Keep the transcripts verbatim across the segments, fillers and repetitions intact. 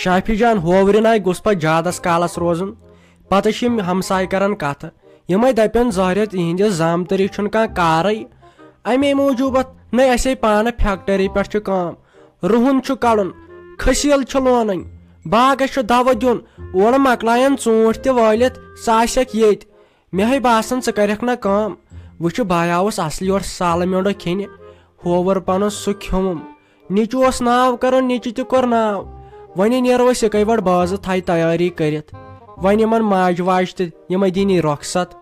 شافی جان، ہوورِ نایہِ گوٚژھ پتہٕ زیادس کالس روزُن۔ پتہٕ چھِ یِم ہمساے کران کتھٕ۔ یِمے دپن، ظٲہرِ یِہنٛدِس زامتٕرِس چھُنہٕ کانٛہہ کارٕے۔ امے موٗجوٗبتھ نے اسے پانہٕ فیکٹری پٮ۪ٹھ چھِ کٲم۔ رُہُن چھُ کڑُن، کھسیٖل چھُ لونٕنۍ، باغس چھُ دوا دیُن، اورٕ مۄکلاین ژوٗنٛٹھۍ تہِ وٲلِتھ، سُہ آسٮ۪کھ ییٚتۍ۔ مےٚ ہے باسان، ژٕ کرکھ نہ کٲم۔ وٕچھِ، بہٕ آوُس اصلی یورٕ سالہٕ میوٚنٛڈ کھیٚنہِ۔ ہووُر پنُن سُہ کھیوٚمُم۔ نیٚچوٗ اوس ناو کران، نیٚچوٗ تہِ کوٚر ناو۔ وۄنۍ نیرو أسۍ یِکے وَٹہٕ بازٕ تھایہِ تیٲری کٔرِتھ۔ وۄنۍ یِمن ماجہِ واجہِ تہِ، یِمے دِنی رۄخصت۔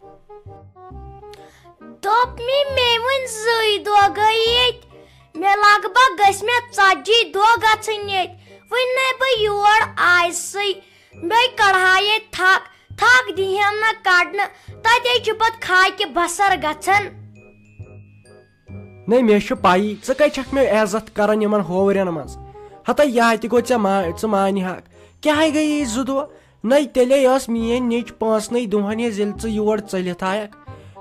دوٚپ مےٚ، مےٚ وۄنۍ زٕے دۄہ گٔے ییٚتہِ۔ مےٚ لگ بگ گٔژھۍ مےٚ ژتجی دۄہ گژھٕنۍ ییٚتہِ۔ وۄنۍ نے بہٕ یور آیسٕے۔ بیٚیہِ کڑہا ییٚتہِ تھک، تھک دِہم نہٕ کڑنہٕ۔ تتے چھُ پتہٕ خاکہِ بسر گژھان۔ نے، مےٚ چھُ پَیی، ژٕ کَتہِ چھَکھ مےٚ عزت کران یِمن ہوورٮ۪ن منٛز۔ ہتا، یہِ تہِ گوٚو ژےٚ ما-، ژٕ مانہِ ہاکھ۔ کیٛاہ گٔیی زٕ دۄہ؟ نے، تیٚلے ٲس میٛٲنۍ نیٚچ پانٛژنٕے دۄہن ہٕنٛز، ییٚلہِ ژٕ یور ژٔلِتھ آیکھ۔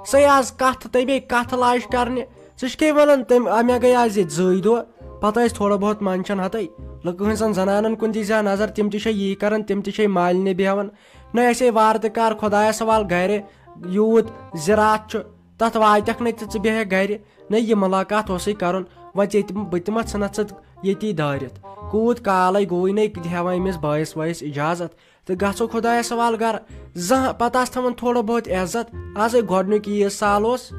سۄے آز کتھ تہٕ بیٚیہِ کتھ لاج کرنہِ۔ ژٕ چھُکھے ونان تٔمۍ، آ، مےٚ گٔے آز ییٚتہِ زٕے دۄہ۔ پتہٕ ٲسۍ تھوڑا بہت منٛدچھان ہتے۔ لُکہٕ ہٕنٛزن زنانن کُن دِژ ہا نظر، تِم تہِ چھےٚ یی کران، تِم تہِ چھےٚ مالنہِ بیہوان۔ نہ، اسے وارٕ تہِ کار خۄدایس حوال گرِ، یوٗت زِراعت چھُ، تتھ واتکھ نہٕ تہِ ژٕ بیٚہکھ گرِ۔ نہ، یہِ مُلاقات اوسُے کرُن۔ وۄنۍ ژےٚ تہِ، بہٕ تہِ ما ژھٕنتھ ژٕ ییٚتی دٲرِتھ؟ کوٗت کالے گوٚوُے نہٕ دِہاوان أمِس بٲیِس وٲیِس اجازت۔ تہٕ گژھو خۄدایس حوال گرٕ۔ زانٛہہ پتہٕ آس تھاوان تھوڑا بہت عزت۔ آزے گۄڈنیُک عیٖد سال اوس۔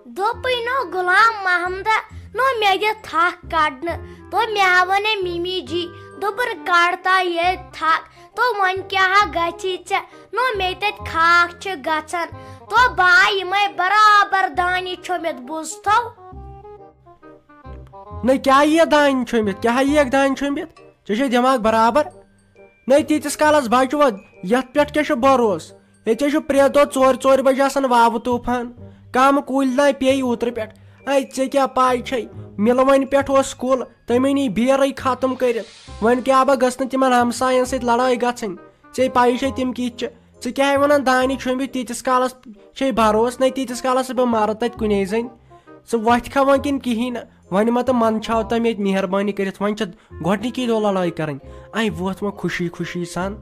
دوٚپُے نو غلام محمدہ، نو مےٚ دِ تھکھ کڑنہٕ۔ دوٚپ مےٚ ہا ونے مِمی جی، دوٚپُن کڑ تا ییٚتہِ تھکھ۔ تو وۄنۍ کیٛاہ ہا گژھی ژےٚ؟ نو مےٚ تتہِ خاکھ چھِ گژھان۔ تو بہٕ آے یِمے برابر دانہِ چھوٚمبِتھ، بوٗزتھو؟ نہ، کیٛاہ یِیَکھ دانہِ چھوٚمبِتھ؟ کیٛاہ یِیَکھ دانہِ چھوٚمبِتھ؟ ژےٚ چھے دٮ۪ماغ برابر؟ نہ، تیٖتِس کالس بچہٕ وۄد، یتھ پٮ۪ٹھ کیٛاہ چھُ بھروسہٕ؟ ییٚتہِ چھُ پرٛٮ۪تھ دۄہ ژورِ ژورِ بجہِ آسان واوٕ طوٗفان۔ کم کُلۍ نہ پیٚیہِ اوترٕ پٮ۪ٹھ۔ اے، ژےٚ کیٛاہ پاے چھے؟ مِلوَنہِ پٮ۪ٹھ اوس کُل، تٔمۍ أنۍ یہِ بیرٕے ختم کٔرِتھ۔ وۄنۍ کیٛاہ بہٕ گٔژھ نہٕ تِمن ہمساین سۭتۍ لڑٲے گژھٕنۍ؟ ژےٚ پَیی چھے تِم کِتھۍ چھِ۔ ژٕ کیٛاہ وَنان، دانہِ چھوٚمبِتھ تیٖتِس کالس چھے بھروسہٕ؟ نَے تیٖتِس کالس بہٕ مَرٕ تَتہِ کُنے زٔنۍ۔ ژٕ وۄتھِ کھا وۄنۍ کِنہٕ کِہیٖنۍ نہٕ؟ وۄنۍ ما تہٕ منٛدچھاو تَم ییٚتہِ مہربٲنی کٔرِتھ، وۄنۍ چھِ گۄڈٕنِکی دۄہ لڑٲے کَرٕنۍ۔ اَے ووتھ وۄنۍ خوشی خوشی سان۔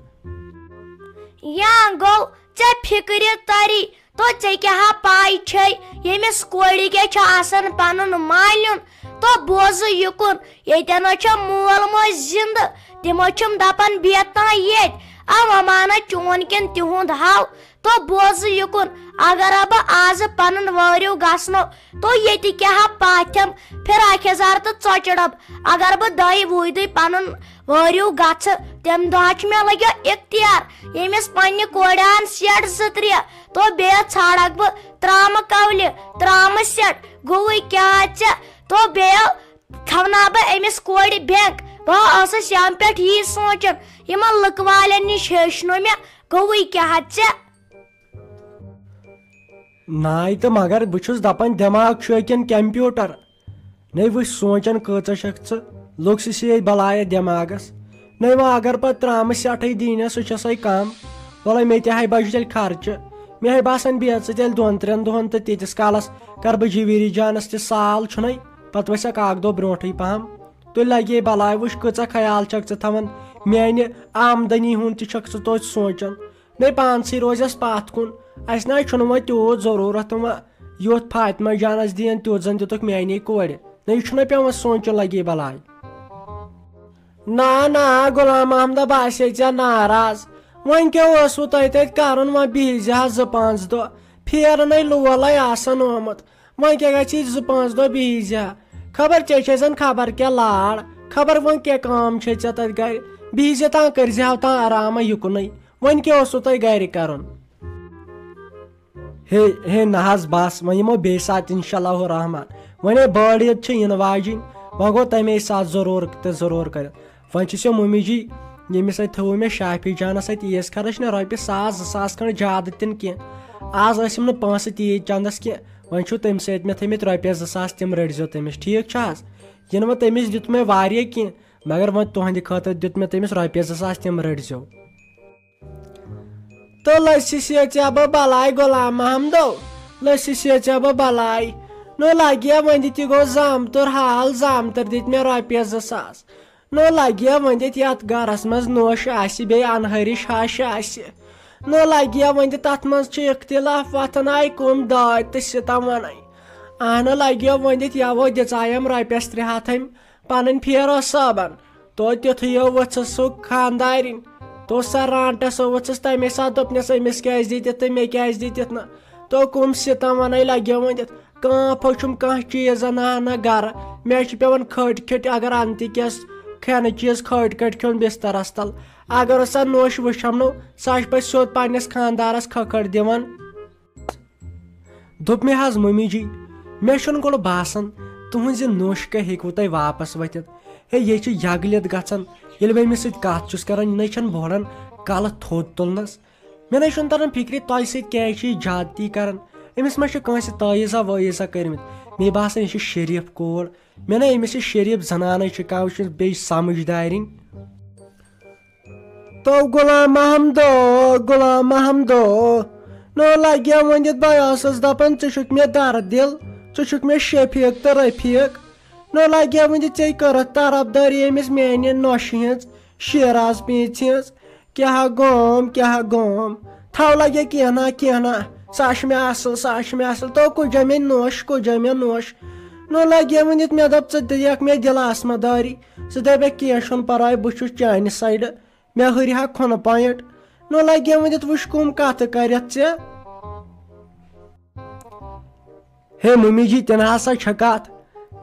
یا گوٚو ژےٚ فِکرِ تَری، تو ژےٚ کیٛاہ ہا پَے چھے، ییٚمِس کورِ کیٛاہ چھُ آسان پَنُن مالیُن؟ تو بوزٕ یُکُن، ییٚتٮ۪ن حظ چھےٚ مول موج زِندٕ، تِم حظ چھِم دَپان بیٚہہ تام ییٚتہِ، اَما مانا چون کِنہٕ تِہُنٛد ہاو۔ تو بوزٕ یُکُن، اگر ہا بہٕ آزٕ پَنُن وٲرِو گژھنو، تو ییٚتہِ کیٛاہ ہا پاتھٮ۪م فِراک یَزار تہٕ ژۄچہِ ڈَبہٕ، اگر بہٕ دۄیہِ وُہہِ دُے پَنُن وٲرِو گژھٕ، تَمہِ دۄہ چھُ مےٚ لَگیو اختیار، ییٚمِس پنٛنہِ کورِ ہَن سیٹ زٕ ترٛےٚ، تو بیٚیہِ ژھانڈکھ بہٕ ترامہٕ کولہِ، ترامہٕ سیٹ، گوٚوُے کیٛاہ ژےٚ؟ تو بیٚیہِ تھاوناو بہٕ أمِس کورِ بینک۔ بہٕ ٲسٕس یَنہٕ پٮ۪ٹھ یی سونٛچان، یِمن لُکہٕ والٮ۪ن نِش ہیٚچھ نہٕ مےٚ، گوٚوُے کیٛاہ ژےٚ؟ ناے تہٕ مگر بہٕ چھُس دپان، دٮ۪ماغ چھُ کِنہٕ کمپیوٹر؟ نے وٕچھ، سونٛچان کۭژاہ چھکھ ژٕ، لوٚگ سُہ سے بلایا دٮ۪ماغس۔ نے وۄنۍ اگر پتہٕ ترامہٕ سٮ۪ٹھٕے دِنۍ، سُہ چھسے کم۔ وَلے مےٚ تہِ ہاے بچہِ تیٚلہِ خرچہٕ۔ مےٚ ہاے باسان، بیٚہہ ژٕ تیٚلہِ دۄن ترٛٮ۪ن دۄہن تہٕ تیٖتِس کالس کر بہٕ جویری جانس تہِ سال چھُنَے، پتہٕ وسکھ اکھ دۄہ برونٹھٕے پہم۔ تُلۍ لگے بلاے، وٕچھ کۭژاہ خیال چھکھ ژٕ تھاوان، میانہِ آمدنی ہُنٛد تہِ چھکھ ژٕ توتہِ سونٛچان۔ نے پانسٕے روزٮ۪س پتھ کُن۔ اسہِ نہ چھُنہٕ وۄنۍ تیوٗت ضروٗرت وۄنۍ یُتھ فاطمہ جانس دِین، تیُتھ زن دِتُکھ میانے کورِ۔ نے یہِ چھُنہ پٮ۪وان سونٛچُن لگے بلاے۔ نا نا غلام محمدہ، بہٕ آسے ژےٚ ناراض۔ وۄنۍ کیٛاہ اوسوٕ تۄہہِ تتہِ کرُن؟ وۄنۍ بِہِزِ ہا زٕ پانٛژھ دۄہ، پھیرنے لولے آسان آمُت۔ وۄنۍ کیٛاہ گژھی زٕ پانٛژھ دۄہ بِہِزِ ہا؟ خبر ژےٚ چھے زن خبر کیٛاہ لاڑ، خبر وۄنۍ کیٛاہ کٲم چھے ژےٚ تتہِ گرِ؟ بِہِزِ تام، کٔرزِ ہا تام آرامہ یُکنُے۔ وۄنۍ کیٛاہ اوسوٕ تۄہہِ گرِ کرُن؟ ہے، ہے، نہ حظ، بس، وۄنۍ یِمو بیٚیہِ ساتہٕ انشاءاللہ الرحمن۔ وۄنۍ ہے بٔڑ عید چھِ یِنہٕ واجِنۍ، وۄنۍ گوٚو تَمے ساتہٕ ضروٗر تہٕ ضروٗر کٔرِتھ۔ وۄنۍ چھِ سۄ مُمِجی، ییٚمِس اَتہِ تھٲوٕو مےٚ شافی جانَس اَتہِ عیٖز خرٕچ نہ رۄپیہِ ساس زٕ ساس کھنٛڈ، زیادٕ تہِ نہٕ کینٛہہ۔ آز ٲسِم نہٕ پونٛسہٕ تیٖتۍ چندَس کینٛہہ، وۄنۍ چھُو تٔمۍ سۭتۍ مےٚ تھٲیمٕتۍ رۄپیَس زٕ ساس، تِم رٔٹۍزیو تٔمِس، ٹھیٖک چھا حظ؟ یِنہٕ وۄنۍ تٔمِس دیُت مےٚ واریاہ کینٛہہ، مگر وۄنۍ تُہٕنٛدِ خٲطرٕ دیُت مےٚ تٔمِس رۄپیَس زٕ ساس، تِم رٔٹۍزیو۔ تہٕ لٔسِس یہِ ژےٚ بہٕ بلاے غلام محمدو، لٔسِس یہِ ژےٚ بہٕ بلاے۔ نو لگیا وۄنۍ تہِ گوٚو زامتُر حال، زامتٕر دِتۍ مےٚ رۄپیَس زٕ ساس۔ نو لگیا ؤنِتھ یتھ گرس منٛز نوش آسہِ، بیٚیہِ انہٲرِش ہش آسہِ۔ نو لگیا ؤنِتھ تتھ منٛز چھِ اختلاف وتھان، آے کُم دٲدۍ تہٕ ستم ونٕنۍ۔ اہنہٕ لگیا ؤنِتھ یوو دِژایم رۄپیس ترٛےٚ ہتھ أمۍ پنٕنۍ فیروز صٲبن۔ تو تیُتھُے یو ؤژھٕس سُہ خاندارِنۍ۔ تو سۄ رانٹس ؤژھٕس تمے ساتہٕ دوٚپنس، أمِس کیازِ دِتِتھ تہٕ مےٚ کیازِ دِتِتھ نہٕ؟ تو کُم ستم ونٕنۍ لگیا ؤنِتھ۔ کانٛہہ پھوٚو چھُم کانٛہہ چیٖز اَنان نہ گرٕ۔ مےٚ چھُ پٮ۪وان کھٔٹۍ کھٔٹۍ، اگر اَنہٕ تہِ کینٛہہ کھٮ۪نہٕ چیٖز، کھٔٹۍ کھٔٹۍ کھیوٚن بِسترَس تَل۔ اگر سۄ نوٚش وٕچھم نو، سۄ چھِ پَتہٕ سیوٚد پنٛنِس خانٛدارَس کھٔکھٕڑ دِوان۔ دوٚپ مےٚ حظ، مٔمی جی، مےٚ چھُنہٕ گۄڈٕ باسان تُہٕنٛز یہِ نوٚش کَتہِ ہیٚکوٕ تۄہہِ واپَس ؤتھِتھ۔ ہے، یہِ چھِ یَگلِتھ گژھان، ییٚلہِ بہٕ أمِس سۭتۍ کَتھ چھُس کَران، یہِ نَے چھَنہٕ بوڑان کَلہٕ تھوٚد تُلنَس۔ مےٚ نَے چھُنہٕ تَران فِکرِ، تۄہہِ سۭتۍ کیٛازِ چھِ یہِ زیادتی کَران؟ أمِس ما چھِ کٲنٛسہِ تٲویٖزا وٲویٖزا کٔرمٕتۍ؟ مےٚ باسان، یہِ چھِ شریٖف کوٗر۔ مےٚ نَے أمِس یہِ شریٖف زنانَے چھِ کانٛہہ وٕچھِتھ بیٚیہِ سمجھدارِنۍ۔ تو غلام محمدو، غلام محمدو، نو لگیا ؤنِتھ بہٕ ٲسٕس دَپان، ژٕ چھُکھ مےٚ دَرٕ دِل، ژٕ چھُکھ مےٚ شفیٖق تہٕ رفیٖق۔ نو لگیا ؤنِتھ ژےٚ کٔرٕتھ طرفدٲری أمِس میٛانہِ نۄشہِ ہِنٛز، شیراز پیٖنٛژِ ہِنٛز۔ کیٛاہ گوم، کیٛاہ گوم؟ تھاو لگے کینٛہہ نا، کینٛہہ نا۔ سۄ چھِ مےٚ اصٕل، سۄ چھِ مےٚ اصٕل۔ تو کُجا مےٚ نوش، کُجا مےٚ نوش۔ نو لگے ؤنِتھ مےٚ دوٚپ، ژٕ دِیَکھ مےٚ دِلہٕ عصمت دٲری۔ ژٕ دَپَکھ، کینٛہہ چھُنہٕ پَرواے، بہٕ چھُس چانہِ سایڈٕ۔ مےٚ ہُرِ ہا کھۄنہٕ پوینٹ۔ نو لگے ؤنِتھ وٕچھ کُم کَتھٕ کَرٮ۪تھ ژےٚ۔ ہے ممی جی، تہِ نہ ہسا چھےٚ کتھ۔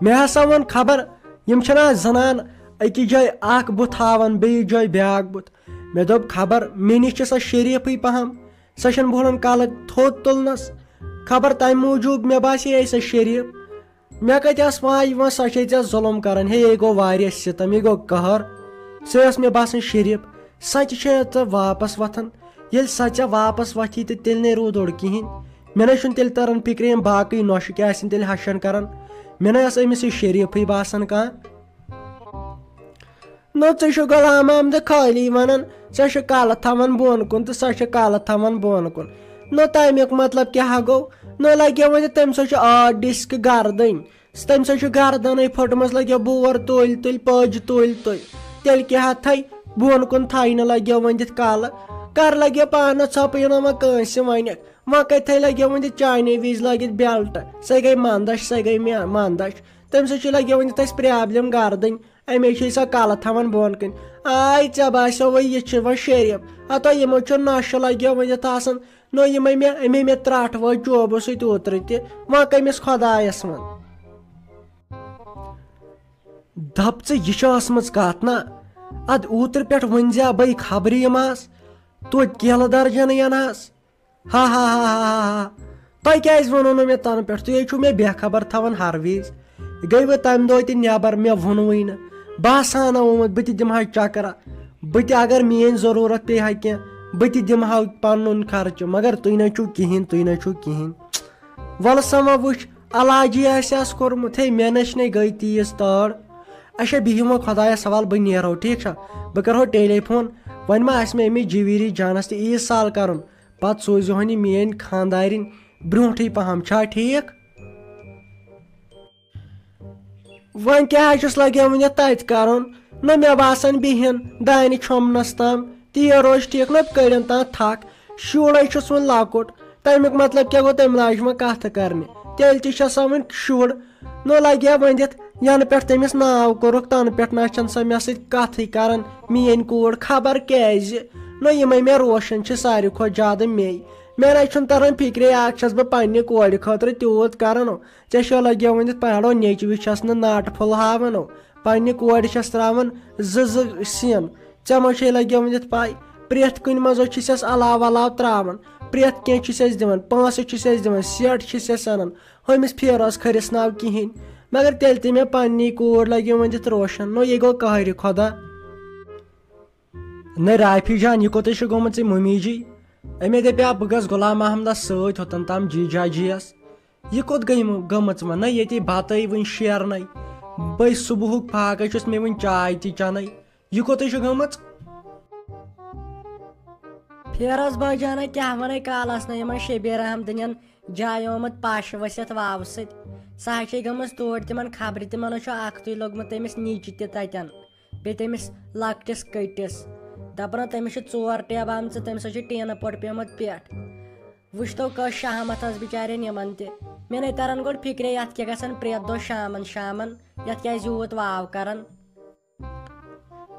مےٚ ہسا ووٚن، خبر یِم چھِنہ زنان أکِس جایہِ اکھ بُتھ ہاوان، بیٚیِس جایہِ بیٛاکھ بُتھ۔ مےٚ دوٚپ، خبر مےٚ نِش چھِ سۄ شریٖفٕے پہم، سۄ چھَنہٕ بوڑان کلہٕ تھوٚد تُلنس۔ خبر تمہِ موٗجوٗب مےٚ باسے سۄ شریٖف۔ مےٚ کتہِ ٲس پاے یِوان سۄ چھے ژےٚ ظُلُم کران۔ ہے، یے گوٚو واریاہ ستم، یے گوٚو قہر۔ سۄ ٲس مےٚ باسان شریٖف۔ سۄ تہِ چھےٚ ژےٚ واپس وۄتھان۔ ییٚلہِ سۄ ژےٚ واپس وۄتھی تہٕ تیٚلہِ نے روٗد اورٕ کِہیٖنۍ۔ مےٚ نَے چھُنہٕ تیٚلہِ تَران فِکرِ یِم باقٕے نۄشہِ کیٛاہ آسن تیٚلہِ ہَشَن کَران۔ مےٚ نَے ٲس أمِس یہِ شریٖفٕے باسان کانٛہہ۔ نہ، ژٕ چھُکھ غلام محمدٕ خٲلی وَنان، ژےٚ چھُ کَلہٕ تھاوان بۄن کُن تہٕ سۄ چھِ کَلہٕ تھاوان بۄن کُن۔ نہ، تَمیُک مطلب کیٛاہ گوٚو؟ نہ لَگیو وۄنۍ تٔمۍ سۭتۍ چھُ آرٹ ڈِسک گردٕنۍ۔ تٔمۍ سۭتۍ چھُ گردَنٕے پھٔٹمٕژ، لَگیو بور تُلۍ تُلۍ، پٔج تُلۍ تُلۍ۔ تیٚلہِ کیٛاہ تھایہِ؟ بۄن کُن تھایہِ نہٕ، لَگیو وۄنۍ دِتھ کَلہٕ۔ کَر لَگیو پانَس ژھۄپہٕ یُن، وۄنۍ کٲنٛسہِ وَنٮ۪کھ۔ وۄنۍ کَتہِ تھایہِ لَگیو وۄنۍ دِتھ چانہِ وِزِ لٲگِتھ بیلٹ؟ سۄے گٔے مَندَچھ، سۄے گٔے مےٚ مَندَچھ۔ تٔمۍ سۭتۍ چھِ لَگیو وۄنۍ دِتھ اَسہِ پرٛابلِم گردٕنۍ۔ اَمے چھِ سۄ کَلہٕ تھاوان بۄن کِنۍ۔ آے ژےٚ باسیو وۄنۍ یہِ چھِ وۄنۍ شریٖف۔ ہَتو یِمو چھُ نَشہٕ لَگیو ؤنِتھ آسان۔ نو یِمے مےٚ، اَمے مےٚ ترٛٹھ وٲج چوبہٕ سۭتۍ اوترٕ تہِ، وۄنۍ کٔمِس خۄدایَس وَن؟ دَپ ژٕ، یہِ چھِ ٲسمٕژ کَتھ نا؟ اَدٕ اوترٕ پٮ۪ٹھ ؤنۍ زِ ہا بَے خبرِ یِم آس، توتہِ کیلہٕ درجَنٕے اَنہٕ ہَس۔ ہا ہا ہا ہا ہا ہا۔ تۄہہِ کیٛازِ ووٚنوُ نہٕ مےٚ تَنہٕ پٮ۪ٹھ؟ تُہۍ ہے چھُو مےٚ بے خبر تھاوان ہر وِزِ۔ گٔے وۄنۍ تَمہِ دۄہ تہِ نٮ۪بر، مےٚ ووٚنوُے نہٕ۔ بہٕ آسہٕ ہا نہٕ آمُت، بہٕ تہِ دِمہٕ ہا چکرا۔ بہٕ تہِ اگر میٛٲنۍ ضروٗرت پیٚیہِ ہا کینٛہہ، بہٕ تہِ دِمہٕ ہا پنُن خرچہٕ، مگر تُہۍ نَے چھُو کِہیٖنۍ، تُہۍ نَے چھُو کِہیٖنۍ۔ وَلہٕ سا وۄنۍ وٕچھ، علاجی آسہِ ہَس کوٚرمُت، ہے، مےٚ نَے چھِ نَے گٔے تیٖژ تٲر۔ اچھا، بِہِو وۄنۍ خۄدایَس حوالہٕ، بہٕ نیرو، ٹھیٖک چھا؟ بہٕ کَرٕہو ٹیلی فون، وۄنۍ ما آسہِ مےٚ أمِس جِویٖری جانَس تہِ عیٖد سال کَرُن، پَتہٕ سوٗزِہون یہِ میٛٲنۍ خانٛدارِنۍ برٛونٛٹھٕے پَہَم، چھا ٹھیٖک؟ وۄنۍ کیٛاہ حظ چھُس لگیومُت یَتھ تَتہِ کَرُن؟ نہ مےٚ باسان بِہِن دانہِ چھۄمبنَس تام، تیٖر روزِ ٹھیٖک، نہ کٔڑِن تام تھَکھ۔ شُرے چھُس وۄنۍ لۄکُٹ، تَمیُک مطلب کیٛاہ گوٚو؟ تَمہِ لاجہِ وۄنۍ کَتھٕ کَرنہِ، تیٚلہِ تہِ چھےٚ سۄ وۄنۍ شُر۔ نہ لگہِ ہا ؤنِتھ، یَنہٕ پٮ۪ٹھ تٔمِس ناو کوٚرُکھ، تَنہٕ پٮ۪ٹھ نہ چھَنہٕ سۄ مےٚ سۭتۍ کَتھٕے کَران، میٛٲنۍ کوٗر، خبر کیٛازِ۔ نہ یِمَے مےٚ روشَن چھِ ساروی کھۄتہٕ زیادٕ مے۔ مےٚ نہ چھُنہٕ تَران فِکرے، اَکھ چھَس بہٕ پنٛنہِ کورِ خٲطرٕ تیوٗت کَران، ژےٚ چھےٚ لَگیو ؤنِتھ پَہاڑو نیٚچوِس چھَس نہٕ ناٹہٕ پھوٚل ہاوان ہو، پنٛنہِ کورِ چھَس ترٛاوان زٕ زٕ سِن۔ ژےٚ ما چھے لَگیو ؤنِتھ پَے، پرٛٮ۪تھ کُنہِ منٛز چھِ سٮ۪س علاوٕ علاوٕ ترٛاوان، پرٛٮ۪تھ کینٛہہ چھِ سٮ۪س دِوان، پونٛسہٕ چھِ سٮ۪س دِوان، سیٹ چھِ سٮ۪س اَنان، ہُمِس پھیرَس کھٔرِس ناو کِہیٖنۍ۔ مگر تیٚلہِ تہِ مےٚ پنٛنی کوٗر لَگیو ؤنِتھ روشَن، نو یہِ گوٚو قہرِ خۄدا۔ نہ رافی جان، یہِ کوٚتُے چھُ گوٚمُت ژےٚ مٔمی جی؟ أمۍ دَپیٛاو بہٕ گژھٕ غلام محمدَس سۭتۍ ہوٚتَن تام جی جاجیَس۔ یہِ کوٚت گٔے، گٔمٕژ وۄنۍ؟ نہ ییٚتی بَتَے وٕنہِ شیرنَے۔ بٔے صُبحُک فاقَے چھُس، مےٚ وٕنہِ چاے تہِ چَنَے۔ یہِ کوٚتُے چھُ گٔمٕژ؟ فیروز بٲے جانا، کیٛاہ وَنَے، کالَس نہ یِمَن شبیر احمدٕنٮ۪ن جایہِ آمُت پَش ؤسِتھ واوٕ سۭتۍ۔ سۄ ہا چھے گٔمٕژ توٗرۍ تِمَن خبرِ، تِمَن ہا چھُ اَکھتُے لوٚگمُت تٔمِس نِچہِ تہِ تَتٮ۪ن۔ بیٚیہِ تٔمِس لۄکٹِس کٔٹِس۔ دَپان تٔمِس چھِ ژور ٹیبہٕ آمژٕ، تٔمِس حظ چھِ ٹیٖنہٕ پوٚٹ پیوٚمُت پٮ۪ٹھ۔ وٕچھتو کٔژ شہمت ٲس بِچارٮ۪ن یِمَن تہِ۔ مےٚ نَے تَران گۄڈٕ فِکرے، یَتھ کیٛاہ گژھن پرٛٮ۪تھ دۄہ شامَن شامَن، یَتھ کیٛازِ یوٗت واو کَران۔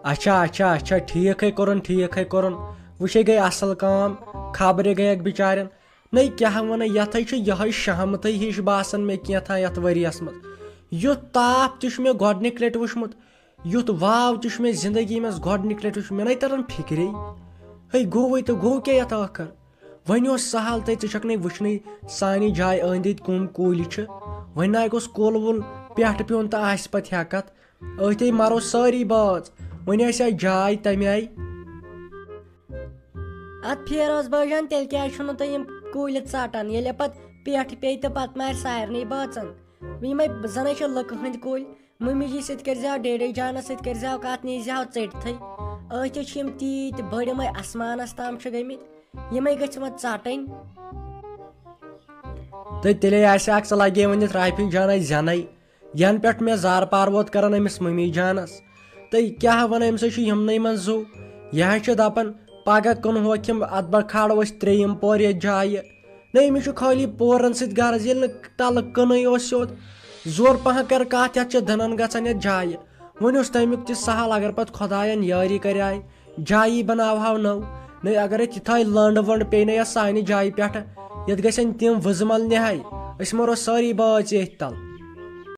اچھا، اچھا، اچھا، ٹھیٖک ہے کوٚرُن، ٹھیٖک ہے کوٚرُن۔ وٕچھے گٔے اَصٕل کٲم، خبرِ گٔیَکھ بِچارٮ۪ن۔ نَے کیٛاہ وَنَے، یَتھ ہے چھُ یِہوٚے شہمتٕے ہِش باسان مےٚ کینٛہہ تام یَتھ ؤریَس منٛز۔ یُتھ تاپھ تہِ چھُ مےٚ گۄڈٕنِکۍ لَٹہِ وٕچھمُت، یُتھ واو تہِ چھُ مےٚ زِندگی منٛز گۄڈٕنِکۍ لَٹہِ وٕچھمُت۔ مےٚ نَے تَران فِکرے۔ ہے گوٚوٕے تہٕ گوٚو کیٛاہ یَتھ ٲخٕر؟ وۄنۍ اوس سہل تہٕ ژٕ چھَکھ نَے وٕچھنٕے سانہِ جایہِ أنٛدۍ أنٛدۍ کٕم کُلۍ چھِ۔ وۄنۍ نَے گوٚژھ کُل وُل پٮ۪ٹھٕ پیوٚن تہٕ آسہِ پَتہٕ ہٮ۪کَتھ۔ أتھۍ مَرو سٲری بٲژ۔ وۄنۍ آسہِ ہا جاے تَمہِ آیہِ۔ اَدٕ فیروز بٲے جان، تیٚلہِ کیٛازِ چھُو نہٕ تُہۍ یِم کُلۍ ژَٹان؟ ییٚلہِ پَتہٕ پٮ۪ٹھ پیٚیہِ تہٕ پَتہٕ مارِ سارنٕے بٲژَن۔ یِمَے زَنَے چھِ لُکہٕ ہٕنٛدۍ کُلۍ۔ مٔمی جی سۭتۍ کٔرۍزیو، ڈیڈی جانَس سۭتۍ کٔرۍزیو کَتھ، نیٖزیو ژٔٹتھٕے۔ أتھۍ چھِ یِم تیٖتۍ بٔڑۍ، یِمَے اَسمانَس تام چھِ گٔمٕتۍ۔ یِمَے گٔژھۍ وۄنۍ ژَٹٕنۍ۔ تہٕ تیٚلے آسہِ اکھ، ژٕ لگے ؤنِتھ رافی جانس زینے، ینہٕ پٮ۪ٹھ مےٚ زارٕ پار ووت کران أمِس ممی جانس۔ تہٕ کیٛاہ ونہٕ، أمِس ہے چھُ یِمنٕے منٛز زُو۔ یہِ حظ چھُ دپان، پگاہ کٕنہوکھ یِم، اتھ بہ کھالو أسۍ ترٛیٚیِم پور یتھ جایہِ۔ نہ، أمِس چھُ خٲلی پورن سۭتۍ غرض، ییٚلہِ نہٕ تلہٕ کٕنٕے اوس سیوٚد۔ زورٕ پہن کر کتھ، یتھ چھِ دٕنن گژھان یتھ جایہِ۔ وۄنۍ اوس تمیُک تہِ سہل، اگر پتہٕ خۄداین یٲری کرِ آے۔ جایی بناوہاو نٔو۔ نٔے اگرے تِتھے لنڈ ونڈ پیٚیہِ نہ یتھ سانہِ جایہِ پٮ۪ٹھٕ، یتھ گژھن تِم وٕزمل نہاے۔ أسۍ مرو سٲری بٲژ ییٚتھۍ تل۔